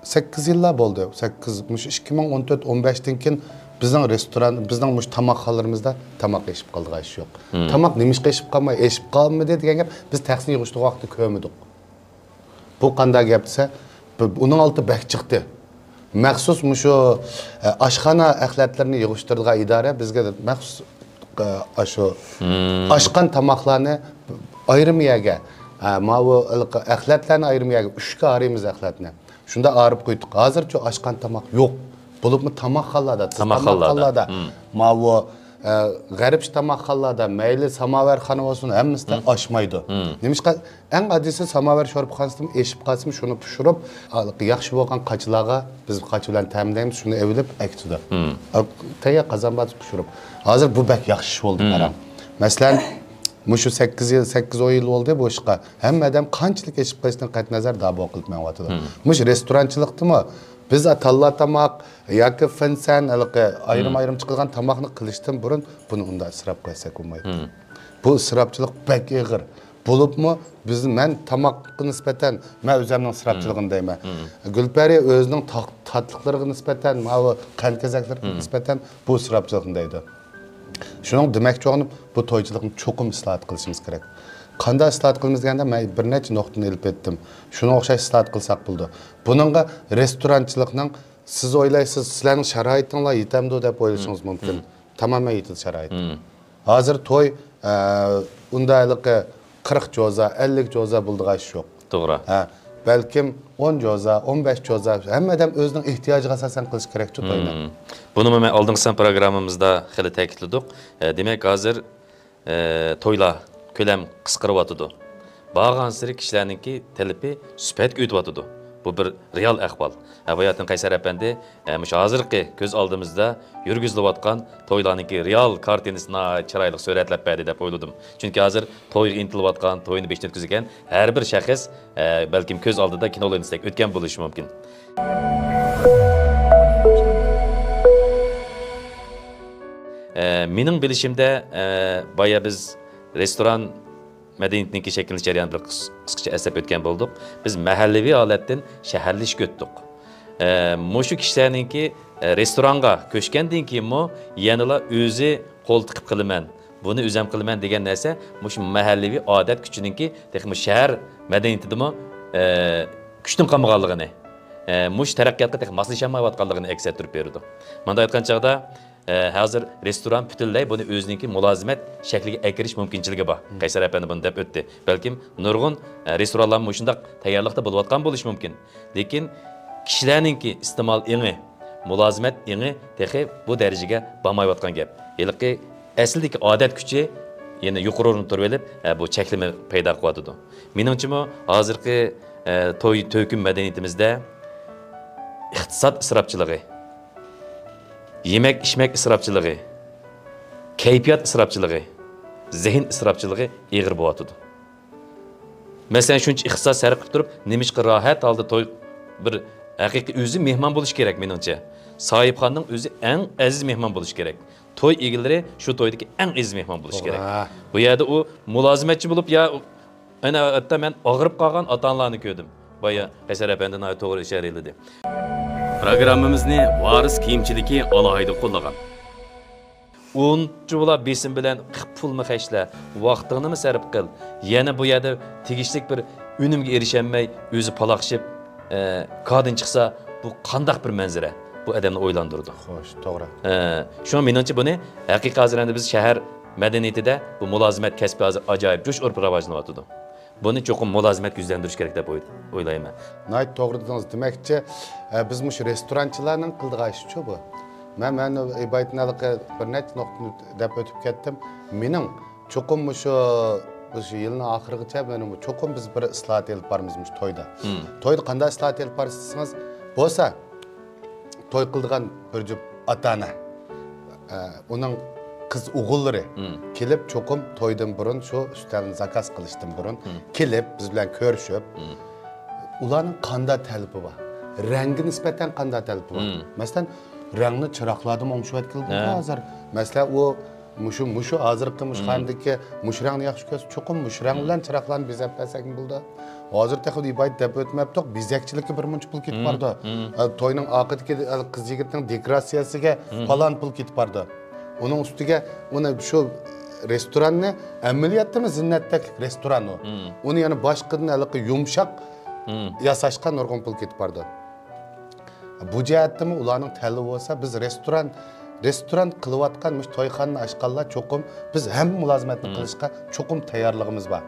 سەككىز يىللار بولدى. سەككىز، مۇشۇ ئىككى مىڭ ئون تۆت ئون بەشتىن كېيىن بىزنىڭ رېستوران، بىزنىڭ مۇشۇ تاماقخانىلىرىمىزدا تاماق ئېشىپ قالىدىغان ئىش يوق. تاماق نېمىشقا ئېشىپ قالماي، ئېشىپ قالمىدى دېگەن گەپ، بىز تەخسىنى يىغىشتۇرغان ۋاقىتتا كۆرمىدۇق. بۇ قانداق گەپ دېسە، بۇ، ئۇنىڭ ئالدى بەك چىقتى. مەخسۇس مۇشۇ، ئە، ئاشخانا ئەخلەتلىرىنى يىغىشتۇرىدىغان ئىدارە بىزگە مەخسۇس، ئە، ئاشۇ ئاشقان تاماقلارنى ئايرىم يەرگە، ئە، ماۋۇ ئەخلەتلەرنى ئايرىم يەرگە، ئۈچكە ئايرىمىز ئەخلەتنى. شۇنداق ئايرىپ قويدۇق. ھازىرچۇ ئاشقان تاماق يوق. بولۇپمۇ تاماقخانىلاردا، سىز تاماقخانىلاردا، ماۋۇ، ئە، غەربچە تاماقخانىلاردا، مەيلى ساماۋەرخانا بولسۇن، ھەممىسىدە ئاشمايدۇ. نېمىشقا؟ ئەڭ ئاددىيسى ساماۋەر شورپىخانىسىدىمۇ ئېشىپ قالسىمۇ شۇنى پىشۇرۇپ، ياخشى بولغان قاچىلارغا، بىز قاچا بىلەن تەمىنلەيمىز، شۇنى ئېلىپ ئەكېتىدۇ. تەييار قازان بار پىشۇرۇپ. ھازىر بۇ بەك ياخشى ئىش بولدى، قاراڭ. مەسىلەن، مۇشۇ سەككىز يىل، سەككىز ئون يىل بولدى بۇ ئىشقا. ھەممە ئادەم قانچىلىك ئېشىپ قېلىشىدىن قەتئىينەزەر داۋا قىلىپ مېڭىۋاتىدۇ. مۇشۇ رېستورانچىلىقتىمۇ بىز تاللا تاماق ياكى فىنسەن، ھېلىقى ئايرىم-ئايرىم چىقىدىغان تاماقنى قىلىشتىن بۇرۇن بۇنى ئۇنداق ئىسراپ قىلساق بولمايدۇ. بۇ ئىسراپچىلىق بەك ئېغىر. بولۇپمۇ بىز، مەن تاماققا نىسبەتەن، مەن ئۆزۈمنىڭ ئىسراپچىلىقىنى دەيمەن. گۈلپەرى ئۆزىنىڭ تا-، تاتلىقلىرىغا نىسبەتەن، ماۋۇ قەنت-كېزەكلىرىگە نىسبەتەن بۇ ئىسراپچىلىقنى دەيدۇ. شۇنىڭ دېمەكچى بولغىنىم، بۇ تويچىلىقنى چوقۇم ئىسلاھات قىلىشىمىز كېرەك. قانداق ئىسلاھات قىلىمىز دېگەندە، مەن بىر نەچچە نۇقتىنى ئېلىپ ئۆتتۈم. شۇنىڭغا ئوخشاش ئىسلاھات قىلساق بولىدۇ. بۇنىڭغا رېستورانچىلىقنىڭ، سىز ئويلايسىز، سىلەرنىڭ شارائىتىڭلار يېتەمدۇ دەپ ئويلىشىڭىز مۇمكىن. تامامەن يېتىدۇ شارائىت. ھازىر توي، ئە، ئۇندا ھېلىقى قىرىق جوزا، ئەللىك جوزا بولىدىغان ئىش يوق. توغرا. ھە، بەلكىم ئون جوزا، ئون بەش جوزا، ھەممە ئادەم ئۆزىنىڭ ئېھتىياجىغا ئاساسەن قىلىشى كېرەكچۇ توينى. بۇنىمۇ مەن ئالدىنقى سان پروگراممىمىزدا خېلى تەكىتلىدۇق. ئە، دېمەك، ھازىر، ئە، تويلار كۆلەم قىسقىرىۋاتىدۇ. بارغانسېرى كىشىلەرنىڭكى تەلىپى سۈپەتكە ئۆتۈۋاتىدۇ. بۇ بىر رېئال ئەھۋال. ھە، باياتىن قەيسەر ئەپەندى، ئە، مۇشۇ ھازىرقى كۆز ئالدىمىزدا يۈرگۈزۈلۈۋاتقان تويلارنىڭكى رېئال كارتىنىسىنى ناھايىتى چىرايلىق سۈرەتلەپ بەردى دەپ ئويلىدىم. چۈنكى ھازىر تويغا ئىنتىلىۋاتقان، توينى بېشىدىن ئۆتكۈزگەن ھەر بىر شەخس، ئە، بەلكىم كۆز ئالدىدا كىنو لېنتىسىدەك ئۆتكەن بولۇشى مۇمكىن. ئە، مېنىڭ بىلىشىمدە، ئە، بايا بىز رېستوران مەدەنىيىتىنىڭكى شەكىللىنىش جەريانىدا بىر قىس-، قىسقىچە ئەسلەپ ئۆتكەن بولدۇق. بىز مەھەللىۋى ھالەتتىن شەھەرلىشىپ ئۆتتۇق. ئە، مۇشۇ كىشىلەرنىڭكى، ئە، رېستورانغا كۆچكەندىن كېيىنمۇ يەنىلا ئۆزى قول تىقىپ قىلىمەن، بۇنى ئۆزۈم قىلىمەن دېگەن نەرسە مۇشۇ مەھەللىۋى ئادەت كۈچىنىڭكى تېخىمۇ شەھەر مەدەنىيىتىدىمۇ، ئە، كۈچتىن قالمىغانلىقىنى، ئە، مۇشۇ تەرەققىياتقا تېخى ماسلىشالمايۋاتقانلىقىنى ئەكس ئەتتۈرۈپ بېرىدۇ. مۇنداق ئېيتقان چاغدا، ئە، ھازىر رېستوران پۈتۈنلەي بۇنى ئۆزىنىڭكى مۇلازىمەت شەكلىگە ئەكىرىش مۇمكىنچىلىكى بار. قەيسەر ئەپەندى بۇنى دەپ ئۆتتى. بەلكىم نۇرغۇن، ئە، رېستورانلارمۇ مۇشۇنداق تەييارلىقتا بولۇۋاتقان بولۇشى مۇمكىن. لېكىن كىشىلەرنىڭكى ئىستېمال ئېڭى، مۇلازىمەت ئېڭى تېخى بۇ دەرىجىگە بارمايۋاتقان گەپ. ھېلىقى ئەسلىدىكى ئادەت كۈچى يەنە يۇقىرى ئورۇندا تۇرۇۋېلىپ، ھە، بۇ چەكلىمە پەيدا قىلىۋاتىدۇ. مېنىڭچىمۇ، ھازىرقى، ھە، توي تۆكۈن مەدەنىيىتىمىزدە ئىقتىساد ئىسراپچىلىقى، يېمەك-ئىچمەك ئىسراپچىلىقى، كەيپىيات ئىسراپچىلىقى، زېھىن ئىسراپچىلىقى ئېغىر بولۇۋاتىدۇ. مەسىلەن، شۇنچە ئىقتىساد سەرپ قىلىپ تۇرۇپ، نېمىشقا راھەت ھالدا توي، بىر ھەقىقىي ئۆزى مېھمان بولۇش كېرەك، مېنىڭچە. ساھىبخانىنىڭ ئۆزى ئەڭ ئەزىز مېھمان بولۇش كېرەك. توي ئىگىلىرى شۇ تويدىكى ئەڭ ئەزىز مېھمان بولۇش توغرا. كېرەك. بۇ يەردە ئۇ مۇلازىمەتچى بولۇپ يا، ئەنە، ھەتتا مەن ئاغرىپ قالغان ئاتا-ئانىلارنى كۆردۈم. بايا ھەسەن ئەپەندى ناھايىتى توغرا ئىشارە ئېلىدى. پروگراممىمىزنى ۋارىس كىيىمچىلىكى ئالاھىدە قوللىغان. ئۇنچىۋالا بېسىم بىلەن پۇلمۇ خەجلە، ۋاقتىڭنىمۇ سەرپ قىل. يەنە بۇ يەردە تېگىشلىك بىر ئۈنۈمگە ئېرىشەلمەي، ئۆزى پالاقشىپ، ئە، كاردىن چىقسا، بۇ قانداق بىر مەنزىرە؟ بۇ ئادەمنى ئويلاندۇرىدۇ. خوش، توغرا. ئە، شۇڭا مېنىڭچە بۇنى ھەقىقىي ھازىر ئەمدى بىز شەھەر مەدەنىيىتىدە بۇ مۇلازىمەت كەسپى ھازىر ئاجايىپ جۇش ئۇرۇپ راۋاجلىنىۋاتىدۇ. بۇنى چوقۇم مۇلازىمەتكە يۈزلەندۈرۈش كېرەك دەپ ئوي-، ئويلايمەن. ناھايىتى توغرا دېدىڭىز. دېمەكچى، ئە، بىز مۇشۇ رېستورانچىلارنىڭ قىلىدىغان ئىشىچۇ بۇ. مەن، مەن ئىبايىتنى ھېلىقى بىر نەچچە نۇقتىنى دەپ ئۆتۈپ كەتتىم. مېنىڭ چوقۇم مۇشۇ، مۇشۇ يىلنىڭ ئاخىرىغىچە مەن چوقۇم بىز بىر ئىسلاھات ئېلىپ بارىمىز مۇشۇ تويدا. مم. تويدا قانداق ئىسلاھات ئېلىپ بارىسىز دېسىڭىز، بولسا، توي قىلىدىغان بىر جۈپ ئاتا-ئانا، ئە، ئۇنىڭ قىز ئوغۇللىرى مم. كېلىپ، چوقۇم تويدىن بۇرۇن شۇ ئۈستەلنى زاكاز قىلىشتىن بۇرۇن مم. كېلىپ، بىز بىلەن كۆرۈشۈپ، مم. ئۇلارنىڭ قانداق تەلىپى بار؟ رەڭگە نىسبەتەن قانداق تەلىپى بار؟ مم. مەسىلەن، رەڭنى چىراغلاردىمۇ ئوڭشىۋەتكىلى بولىدۇ ھە. ھازىر. مەسىلەن، ئۇ مۇشۇ، مۇشۇ ھازىرقى مۇشۇ مم. خانىمدىكى مۇشۇ رەڭنى ياخشى كۆرسە، چوقۇم مۇشۇ رەڭ مم. بىلەن چىراغلارنى بېزەپ بەرسەكمۇ بولىدۇ. ھازىر تېخى ئىبايىت دەپ ئۆتمەپتۇق، بېزەكچىلىككە بىر مۇنچە پۇل كېتىپ مم. بارىدۇ. مم. ئە، توينىڭ ئاقىدىكى، ئە، قىز يىگىتنىڭ دېكوراتسىيەسىگە مم. پالان پۇل كېتىپ بارىدۇ. ئۇنىڭ ئۈستىگە ئۇنى شۇ رېستوراننى، ئەمەلىيەتتىمۇ زىننەتتەك رېستوران ئۇ. مم. ئۇنى يەنە باشقىدىن ھېلىقى يۇمشاق مم. ياساشقا نۇرغۇن پۇل كېتىپ بارىدۇ. بۇ جەھەتتىمۇ ئۇلارنىڭ تەلىپى بولسا، بىز رېستوران، رېستوران قىلىۋاتقان مۇشۇ تويخانىنى ئاچقانلار چوقۇم بىز ھەممە مۇلازىمەتنى مم. قىلىشقا چوقۇم تەييارلىقىمىز بار.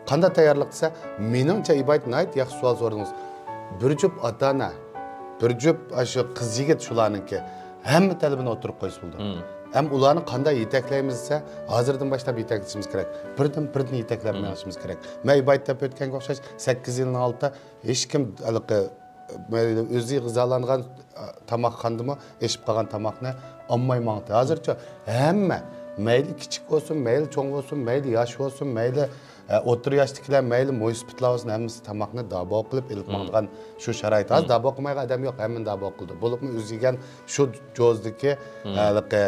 قانداق تەييارلىق دېسە، مېنىڭچە ئىبايىت ناھايىتى ياخشى سوئال سورىدىڭىز. بىر جۈپ ئاتا-ئانا، بىر جۈپ ئاشۇ قىز يىگىت شۇلارنىڭكى ھەممە تەلىپىنى ئوتتۇرىغا قويسا بولىدۇ. مم. ھەم ئۇلارنى قانداق يېتەكلەيمىز دېسە، ھازىردىن باشلاپ يېتەكلىشىمىز كېرەك. بىردىن، بىردىن يېتەكلەپ مم. مېڭىشىمىز كېرەك. مەن ئىبايىت دەپ ئۆتكەنگە ئوخشاش، سەككىز يىلنىڭ ئالدىدا ھېچكىم ھېلىقى، مەيلى ئۆزى غىزالانغان، ئا، تاماقخانىدىمۇ ئېشىپ قالغان تاماقنى ئالماي ماڭدى. ھازىرچۇ ھەممە، مەيلى كىچىك بولسۇن، مەيلى چوڭ بولسۇن، مەيلى ياش بولسۇن، مەيلى، ئە، ئوتتۇرا ياشتىكىلەر، مەيلى مويسىپىتلار بولسۇن، ھەممىسى تاماقنى داباۋ قىلىپ ئېلىپ مم. ماڭىدىغان شۇ شارائىت. ھازىر مم. داباۋ قىلمايدىغان ئادەم يوق، ھەممىنى داباۋ قىلدى. بولۇپمۇ ئۆزى يېگەن شۇ جوزىدىكى، مم. ھېلىقى،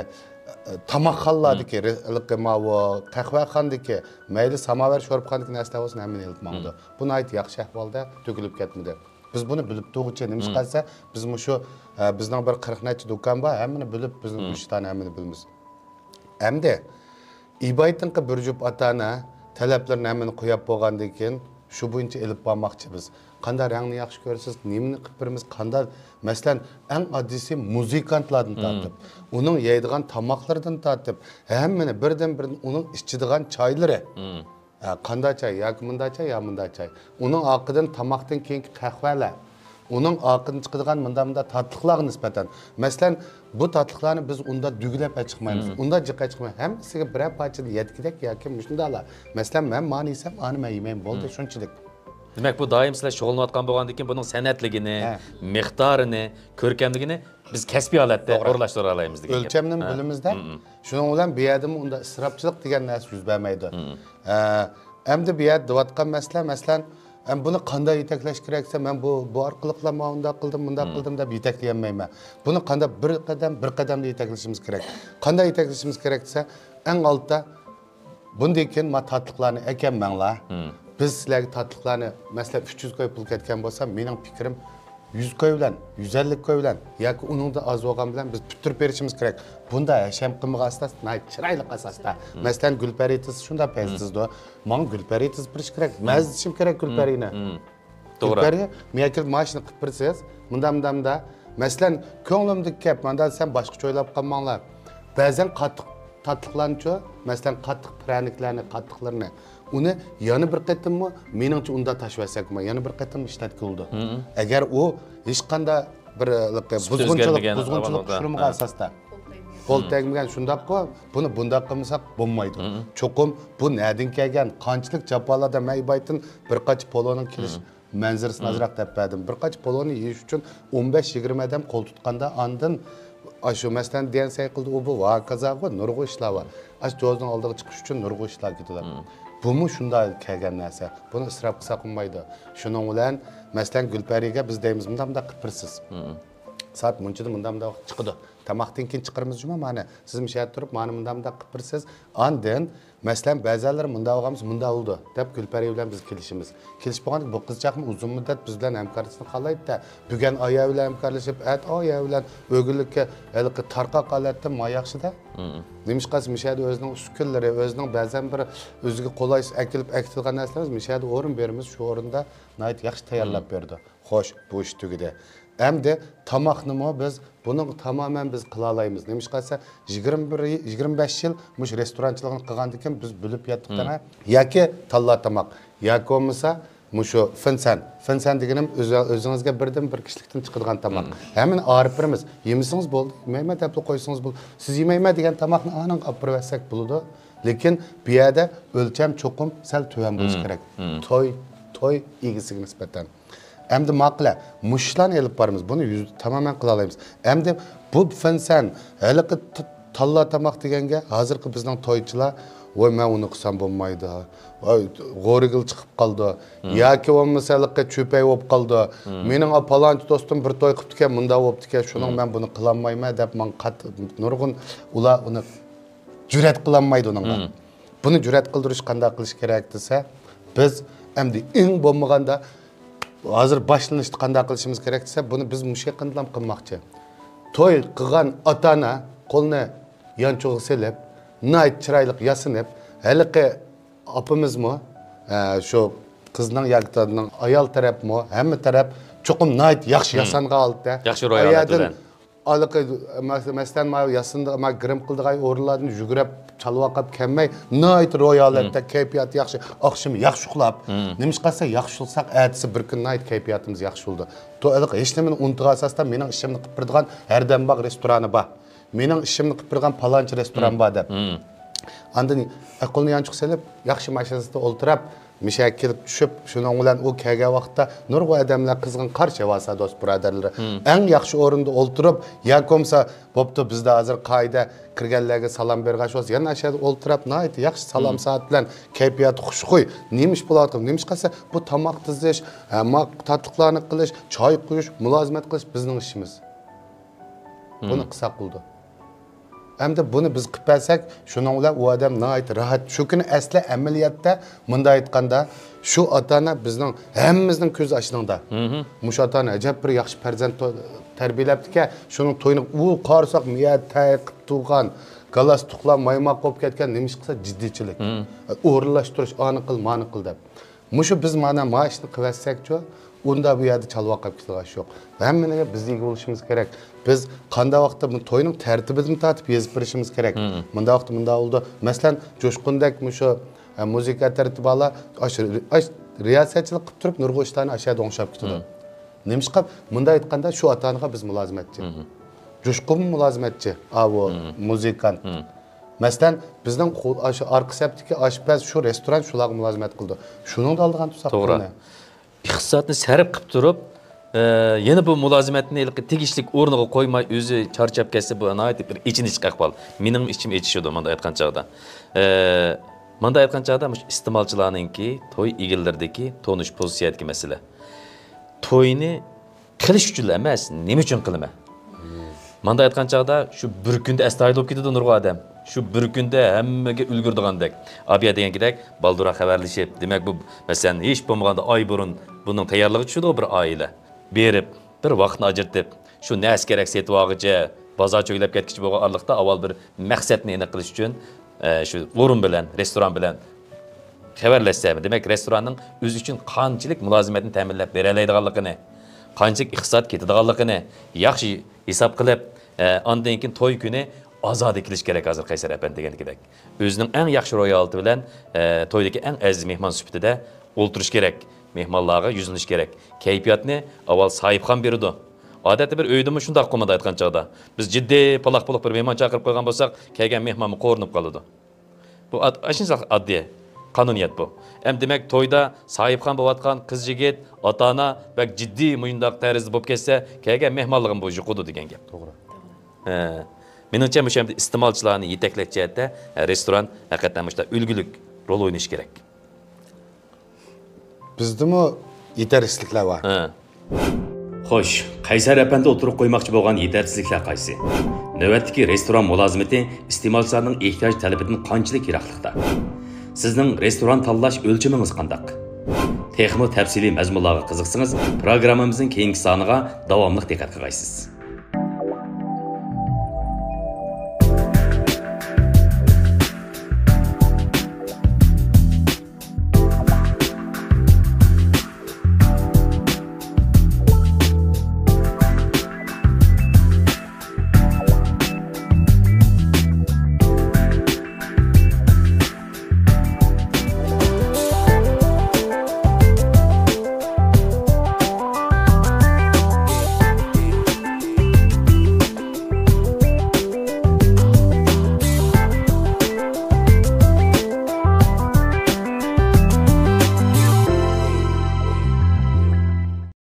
ئە، تاماقخانىلاردىكى، مم. ھېلىقى ماۋۇ قەھۋەخانىدىكى، مەيلى ساماۋەر، شورپىخانىدىكى نەرسىلەر بولسۇن، ھەممىنى ئېلىپ ماڭىدۇ. مم. بۇ ناھايىتى ياخشى ئەھۋالدا تۆكۈلۈپ كەتمىدى. بىز بۇنى بىلىپ تۇرغۇچە نېمە ئىش مم. قىلسا، بىز مۇشۇ، ئە، بىزنىڭ بىر قىرىق نەچچە دۇكان بار، ھەممىنى بىلىپ، بىزنىڭ مم. گۈلىستاننى ھەممىنى بىلىمىز. ئەمدى ئىبايىتنىڭكى بىر جۈپ ئاتا-ئانا تەلەپلىرىنى ھەممىنى قويۇپ بولغاندىن كېيىن، شۇ بويىچە ئېلىپ بارماقچى بىز. قانداق رەڭنى ياخشى كۆرىسىز، نېمىنى قىلىپ بېرىمىز، قانداق، مەسىلەن، ئەڭ ئاددىيسى مۇزىكانتلاردىن مم. تارتىپ، ئۇنىڭ يەيدىغان تاماقلىرىدىن تارتىپ، ھەممىنى بىردىن-بىردىن ئۇنىڭ ئىچىدىغان چايلىرى. مم. ھە، قانداق چاي ياكى مۇنداق چاي يا مۇنداق چاي. ئۇنىڭ ئارقىدىن تاماقتىن كېيىنكى قەھۋەلەر. ئۇنىڭ ئارقىدىن چىقىدىغان مۇنداق، مۇنداق تاتلىقلارغا نىسبەتەن. مەسىلەن، بۇ تاتلىقلارنى بىز ئۇنداق دۈگىلەپ ئەچىقمايمىز. مم. ئۇنداق جىق ئەچىقماي، ھەممىسىگە بىرەر پارچىدىن يەتكۈدەك ياكى مۇشۇنداقلا. مەسىلەن، مەن مانى يېسەم، ئانى مەن يېمەيمەن، بولدى، مم. شۇنچىلىك. دېمەك، بۇ دائىم سىلەر شۇغۇللىنىۋاتقان بولغاندىن كېيىن، بۇنىڭ سەنئەتلىكىنى، ھە. مىقدارىنى، كۆركەملىكىنى بىز كەسپىي ھالەتتە توغرا. ئورۇنلاشتۇرۇۋالايمىز دېگەن گەپ. ئۆلچەمنىمۇ ھە. بىلىمىزدە. مم. شۇنىڭ بىلەن بۇ يەردىمۇ ئۇنداق ئىسراپچىلىق دېگەن نەرسە يۈز بەرمەيدۇ. مم. ئە، ئەمدى بۇ يەردە دەۋاتقان مەسىلە، مەسىلەن، ئەم، بۇنى قانداق يېتەكلەش كېرەك دېسە، مەن بۇ، بۇ ئارقىلىقلا ماۋۇنداق قىلدىم، مۇنداق مم. قىلدىم دەپ يېتەكلىيەلمەيمەن. بۇنى قانداق بىر قەدەم، بىر قەدەمدە يېتەكلىشىمىز كېرەك. قانداق يېتەكلىشىمىز كېرەك دېسە، ئەڭ ئالدىدا بۇندىن كېيىن ما تاتلىقلارنى ئەكەلمەڭلار. مم. بىز سىلەرگە تاتلىقلارنى، مەسىلەن، ئۈچ يۈز كوي پۇل كەتكەن بولسا، مېنىڭ پىكرىم يۈز كوي بىلەن، يۈز ئەللىك كوي بىلەن ياكى ئۇنىڭدىن ئاز بولغان بىلەن بىز پۈتتۈرۈپ بېرىشىمىز كېرەك. بۇنداق ھەشەم قىلمىغان ئاساس، ناھايىتى چىرايلىق ئاساستا. مم. مەسىلەن، گۈلپەرى تېزى شۇنداق پەيز مم. تېزىدۇ. ماڭا گۈلپەرى تېزى بېرىش كېرەك. مم. مەززىشىم كېرەك مم. گۈلپەرىنى. مم. توغرا. گۈلپەرى، مېنىڭكى ماشىنا قىلىپ بېرىسىز. مۇنداق، مۇنداق، مۇنداق. مەسىلەن، كۆڭلۈمدىكى گەپ، مانا دېسەم باشقىچە ئويلاپ قالماڭلار. بەزەن قاتتىق تاتلىقلارنىچۇ، مەسىلەن، قاتتىق پىرەنىكلەرنى، قاتتىقلىرىنى، ئۇنى يەنە بىر قېتىممۇ، مېنىڭچە ئۇنداق تاشلىۋەتسەكمۇ، يەنە بىر قېتىم ئىشلەتكىلى بولىدۇ. مم. ئەگەر ئۇ ھېچقانداق بىر، ھېلىقى سۈپىتى بۇزغۇنچىلىق، ئۆزگەرمىگەن بۇزغۇنچىلىق ئەھۋالدا. ئۇچرىمىغان ھە. ئاساستا. قول تەگمىگەن، شۇنداققۇ؟ بۇنى بۇنداق قىلمىساق بولمايدۇ. مم. چوقۇم بۇ نەدىن كەلگەن، قانچىلىك جاپالاردا مەيبايتىن بىر قاچا پولونىڭ كېلىش مم. مەنزىرىسىنى مم. ئازراق دەپ بەردىم. بىر قاچا پولونى يېيىش ئۈچۈن ئون بەش يىگىرمە ئادەم قول تۇتقاندا، ئاندىن ئاشۇ مەسىلەن دېگەن سەي قىلدى، ئۇ بۇ ۋاكازاغۇ نۇرغۇن ئىشلار بار. ئاشۇ جوزنىڭ ئالدىغا چىقىش ئۈچۈن نۇرغۇن ئىشلار كېتىدۇ. مم. بۇمۇ شۇنداق كەلگەن نەرسە. بۇنى ئىسراپ قىلساق بولمايدۇ. شۇنىڭ بىلەن مەسىلەن گۈلپەرىگە بىز دەيمىز، مۇنداق مۇنداق قىلىپ بېرىسىز. مم. سائەت مۇنچىدا مۇنداق مۇنداق چىقىدۇ. تاماقتىن كېيىن چىقىرىمىز جۇمۇ مانا. سىز مۇشۇ يەردە تۇرۇپ مانا مۇنداق مۇنداق قىلىپ بېرىسىز. ئاندىن مەسىلەن بەزەنلىرى مۇنداق بولغانمىز، مۇنداق بولىدۇ دەپ گۈلپەرى بىلەن بىز كېلىشىمىز. كېلىشىپ بولغاندىن كېيىن بۇ قىزچاقمۇ ئۇزۇن مۇددەت بىز بىلەن ھەمكارلىشىشنى خالايدۇ-دە. بۈگۈن ئايا بىلەن ھەمكارلىشىپ، ئەتە ئايا بىلەن ئۆگۈنلۈككە ھېلىقى تارقاق ھالەتتە ما ياخشى-دە. مم. نېمىشقا دېسە مۇشۇ يەردە ئۆزىنىڭ ئۈسكۈنلىرى، ئۆزىنىڭ بەزەن بىر ئۆزىگە قولايسىز ئەكېلىپ ئەكېتىدىغان نەرسىلىرىمىز مۇشۇ يەردە ئورۇن بېرىمىز، شۇ ئورۇندا ناھايىتى ياخشى تەييارلاپ مم. بېرىدۇ. خوش، بۇ ئىش تۈگىدى. ئەمدى تاماقنىمۇ بىز، بۇنى تامامەن بىز قىلالايمىز. نېمىشقا دېسە، يىگىرمە بىر، يىگىرمە بەش يىل مۇشۇ رېستورانچىلىقنى قىلغاندىن كېيىن بىز بىلىپ يەتتۇق مم. دەڭە. ياكى تاللا تاماق، ياكى بولمىسا مۇشۇ فىنسەن. فىنسەن دېگىنىم ئۆزى-، ئۆزىڭىزگە بىردىن بىر كىشىلىكتىن چىقىدىغان تاماق. مم. ھەممىنى ئايرىپ بېرىمىز. يېمىسىڭىز بولدى، يېمەيمەن دەپلا قويسىڭىز بولدى. سىز يېمەيمەن دېگەن تاماقنى ئانىڭغا ئاپىرىۋەتسەك بولىدۇ. لېكىن بۇ يەردە ئۆلچەم چوقۇم سەل تۆۋەن بولۇشى مم. كېرەك. مم. توي، توي ئىگىسىگە نىسبەتەن. ئەمدى ماقۇلە، مۇشۇلارنى ئېلىپ بارىمىز. بۇنى يۈز-، تامامەن قىلالايمىز. ئەمدى بۇ فىنسەن، ھېلىقى ت-، تاللا تاماق دېگەنگە ھازىرقى بىزنىڭ تويچىلار، ۋاي، مەن ئۇنى قىلسام بولمايدۇ. ۋاي، غورىگىل چىقىپ قالىدۇ. مم. ياكى بولمىسا ھېلىقى چۈپەي بولۇپ قالىدۇ. مم. مېنىڭ پالانچى دوستۇم بىر توي قىپتىكەن، مۇنداق بوپتىكەن، شۇنىڭ مم. مەن بۇنى قىلالمايمەن دەپ ماڭا قات-، نۇرغۇن ئۇلار ئۇنى جۈرئەت قىلالمايدۇ ئۇنىڭغا. مم. بۇنى جۈرئەت قىلدۇرۇش قانداق قىلىش كېرەك دېسە، بىز ئەمدى ئەڭ بولمىغاندا ھازىر باشلىنىشتا قانداق قىلىشىمىز كېرەك دېسە، بۇنى بىز مۇشۇ يېقىندىلا قىلماقچى. توي قىلغان ئاتا-ئانا قولىنى يانچۇقىغا سېلىپ، ناھايىتى چىرايلىق ياسىنىپ، ھېلىقى ئاپىمىزمۇ، ئە، شۇ قىزنىڭ ياكى ئايال تەرەپمۇ، ھەممە تەرەپ چوقۇم ناھايىتى ياخشى مم. ياسانغان ھالەتتە. ياخشى روھىي ھالەت ئايادىن بىلەن. ھېلىقى، مەس-، مەسىلەن، مانا ياسىنىدىغان، مانا گىرىم قىلىدىغان ئورۇنلاردىن يۈگۈرۈپ، چالۋاقاپ كەلمەي، ناھايىتى روھىي ھالەتتە، مم. كەيپىياتى ياخشى، ئاخشىمى ياخشى ئۇخلاپ. مم. نېمىشقا دېسە، ياخشى ئۇخلىساق، ئەتىسى بىر كۈن ناھايىتى كەيپىياتىمىز ياخشى بولىدۇ. تو-، ھېلىقى ھېچنېمىنى ئۇنتۇغان ئاساستا مېنىڭ ئىشىمنى قىلىپ بېرىدىغان ھەردەم باغ رېستورانى بار. مېنىڭ ئىشىمنى قىلىپ بېرىدىغان پالانچى رېستوران مم. بار دەپ. مم. ئاندىن قولىنى يانچۇق سېلىپ، ياخشى ماشىنىسىدا ئولتۇرۇپ، مۇشەگە كېلىپ چۈشۈپ، شۇنىڭ بىلەن ئۇ كەلگەن ۋاقىتتا نۇرغۇن ئادەملەر قىزغىن قارشى ئاۋالسا، دوست بۇرادەرلىرى. مم. ئەڭ ياخشى ئورۇندا ئولتۇرۇپ، ياكى بولمىسا، بوپتۇ، بىزدە ھازىر قائىدە، كىرگەنلەرگە سالام بەرگەن شۇ يەنە ئاشۇ يەردە ئولتۇرۇپ، ناھايىتى ياخشى سالام مم. سائەت بىلەن كەيپىياتى خۇشخۇي. نېمە ئىش بولۇۋاتىدۇ؟ نېمە ئىش قىلسا، بۇ تاماق تىزىش، ھە، ما تاتلىقلارنى قىلىش، چاي قۇيۇش، مۇلازىمەت قىلىش بىزنىڭ ئىشىمىز. بۇنى مم. قىلساق بولىدۇ. ئەمدى بۇنى بىز قىلىپ بەرسەك، شۇنىڭ بىلەن ئۇ ئادەم ناھايىتى راھەت. شۇ كۈنى ئەسلى ئەمەلىيەتتە مۇنداق ئېيتقاندا، شۇ ئاتا-ئانا بىزنىڭ ھەممىمىزنىڭ كۆز ئاشىنىڭدا. مم. مۇشۇ ئاتا-ئانا ئەجەب بىر ياخشى پەرزەنت تو-، تەربىيەلەپتىكەن. شۇنىڭ تويىنى ئۇ قارىساق، مىيە تەييار قىلىپ تۇرغان، گالستۇكلار مايماق بولۇپ كەتكەن، نېمە ئىش قىلسا جىددىيچىلىك. مم. ئورۇنلاشتۇرۇش، ئانى قىل، مانى قىل دەپ. مۇشۇ بىز مانا ما ئىشنى قىلىۋەتسەكچۇ، ئۇندا بۇ يەردە چالۋاقاپ كېتىدىغان ئىش يوق. ھەممىنىڭگە بىز ئىگە بولۇشىمىز كېرەك. بىز قانداق ۋاقىتتا بۇ توينىڭ تەرتىپىدىن تارتىپ يېزىپ بېرىشىمىز كېرەك. مم. مۇنداق ۋاقىتتا مۇنداق بولىدۇ. مەسىلەن، جوشقۇندەك مۇشۇ، ئە، مۇزىكا تەرتىپى بارلار، ئاشۇ، ئاش-، رىياسەتچىلىك قىلىپ تۇرۇپ نۇرغۇن ئىشلارنى ئاشۇ يەردە ئوڭشاپ كېتىدۇ. مم. نېمىشقا؟ مۇنداق ئېيتقاندا شۇ ئاتا-ئانىغا بىز مۇلازىمەتچى. مم. جوشقۇنمۇ مۇلازىمەتچى، ئاۋۇ مم. مۇزىكانت. مم. مەسىلەن، بىزنىڭ قو-، ئاشۇ ئارقا سەپتىكى ئاشپەز، شۇ رېستوران شۇلارغا مۇلازىمەت قىلىدۇ. شۇنىڭدا ئالىدىغان تۇرساق توغرا. پۇلنى. ئىقتىسادنى سەرپ قىلىپ تۇرۇپ، ئە، يەنە بۇ مۇلازىمەتنى ھېلىقى تېگىشلىك ئورنىغا قويماي، ئۆزى چارچاپ كەتسە، بۇ ناھايىتى بىر ئېچىنىشلىق ئەھۋال. مېنىڭمۇ ئىچىم ئېچىشىدۇ، مۇنداق ئېيتقان چاغدا. ئە، مۇنداق ئېيتقان چاغدا، مۇشۇ ئىستېمالچىلارنىڭكى، توي ئىگىلىرىدىكى تونۇش پوزىتسىيەدىكى مەسىلە. توينى قىلىش ئۈچۈنلا ئەمەس، نېمە ئۈچۈن قىلىمەن؟ مۇنداق ئېيتقان چاغدا، شۇ بىر كۈندە ئەستايىدىل بولۇپ كېتىدۇ نۇرغۇن ئادەم. شۇ بىر كۈندە ھەممىگە ئۈلگۈرىدىغاندەك. ئابىيە دېگەنكىدەك، بالدۇرراق خەۋەرلىشىپ، دېمەك، بۇ، مەسىلەن، ھېچ بولمىغاندا ئاي بۇرۇن بۇنىڭ تەييارلىقىغا چۈشىدۇ بىر ئائىلە. بېرىپ، بىر ۋاقىتنى ئاجرىتىپ، شۇ نەرسە كېرەك سېتىۋالغۇچە، بازار چۆگىلەپ كەتكۈچە بولغان ئارىلىقتا ئاۋۋال بىر مەقسەتنى ئېنىق قىلىش ئۈچۈن، ئە، شۇ ئورۇن بىلەن، رېستوران بىلەن خەۋەرلەشسە، دېمەك، رېستوراننىڭ ئۆزى ئۈچۈن قانچىلىك مۇلازىمەتنى تەمىنلەپ بېرەلەيدىغانلىقىنى، قانچىلىك ئىقتىساد كېتىدىغانلىقىنى ياخشى ھېساب قىلىپ، ئە، ئاندىن كېيىن توي كۈنى ئازادە كېلىش كېرەك ھازىر قەيسەر ئەپەندى دېگەندىكىدەك. ئۆزىنىڭ ئەڭ ياخشى روھىي ھالىتى بىلەن، ئە، تويدىكى ئەڭ ئەزىز مېھمان سۈپىتىدە ئولتۇرۇش كېرەك. مېھمانلارغا يۈزلىنىش كېرەك. كەيپىياتنى ئاۋۋال ساھىبخان بېرىدۇ. ئادەتتە بىر ئۆيدىمۇ شۇنداق قىلمايدۇ ئېيتقان چاغدا. بىز جىددىي پالاق-پۇلۇق بىر مېھمان چاقىرىپ قويغان بولساق، كەلگەن مېھمانمۇ قورۇنۇپ قالىدۇ. بۇ ئاد-، ئاشۇنداق ئاددىي قانۇنىيەت بۇ. ئەمدى دېمەك، تويدا ساھىبخان بولۇۋاتقان قىز-يىگىت، ئاتا-ئانا بەك جىددىي مۇشۇنداق تەرزدە بولۇپ كەتسە، كەلگەن مېھمانلىقىمۇ بۇ يۇقىدۇ دېگەن گەپ. توغرا. ھە. مېنىڭچە، مۇشۇ ئەمدى ئىستېمالچىلارنى يېتەكلەش جەھەتتە، ھە، رېستوران ھەقىقەتەن مۇشۇنداق ئۈلگىلىك رول ئوينىشى كېرەك. بىزدىمۇ يېتەرسىزلىكلەر بار. ھە. خوش، قەيسەر ئەپەندى ئوتتۇرىغا قويماقچى بولغان يېتەرسىزلىكلەر قايسى؟ نۆۋەتتىكى رېستوران مۇلازىمىتى ئىستېمالچىلارنىڭ ئېھتىياج تەلىپىدىن قانچىلىك يىراقلىقتا؟ سىزنىڭ رېستوران تاللاش ئۆلچىمىڭىز قانداق؟ تېخىمۇ تەپسىلىي مەزمۇنلارغا قىزىقسىڭىز، پروگراممىمىزنىڭ كېيىنكى سانىغا داۋاملىق دىققەت قىلغايسىز.